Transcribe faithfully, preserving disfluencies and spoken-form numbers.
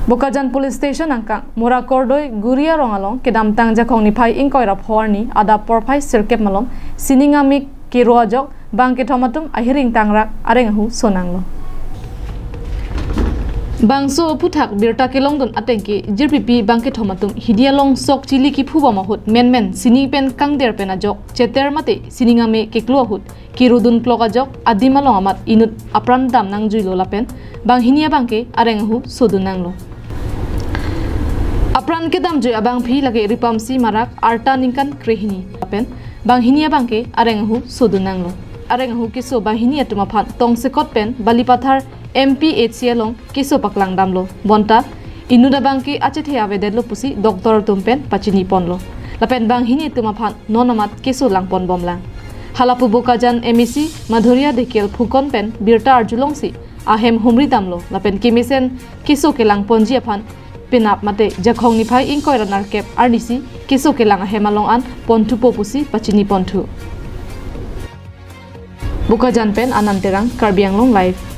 Bokajan Police Station angkang Mora Kordoi Guri arong along kedamtang Jakhong niphai ingkoi ra pho arni adap porphai sirkep malom sining ame kero ajok bang kethom atum ahiring tangrak areng ahu sonanglo. Bangso aphuthak birta kelongdun atengke jirpipi bang kethom atum hidi along sok chili kiphubom ahut menmen sining pen kangder pen ajok cheter mate sining ame keklo ahut kerudun plok ajok adim along amat inut apran dam nangjuilo lapen banghini abangke areng ahu sodunnanglo. Apran kedamjui abangpi lake Ripamsi Marak, arta ningkan krehini lapen banghini abangke areng ahu sodunnanglo. Areng ahu keso banghini atum aphan tongsekot pen Balipathar M P H C along keso paklangdamlo. Bonta inut abangke achethe avedetlo pusi doctor atum pen pachiniponlo. Lapen banghini atum aphan non amat keso langponbomlang. Halapu Bokajan M A C Madhurya Dhekial Phukan pen birta arjulongsi ahem humridamlo. Lapen kemesen keso kelangponji aphan penap mate Jakhong niphai ingkoi ra nerkep arnisi keso kelang ahem along an ponthupo pusi pachiniponthu. Bokajan pen Anand Terang, Karbi Anglong Live.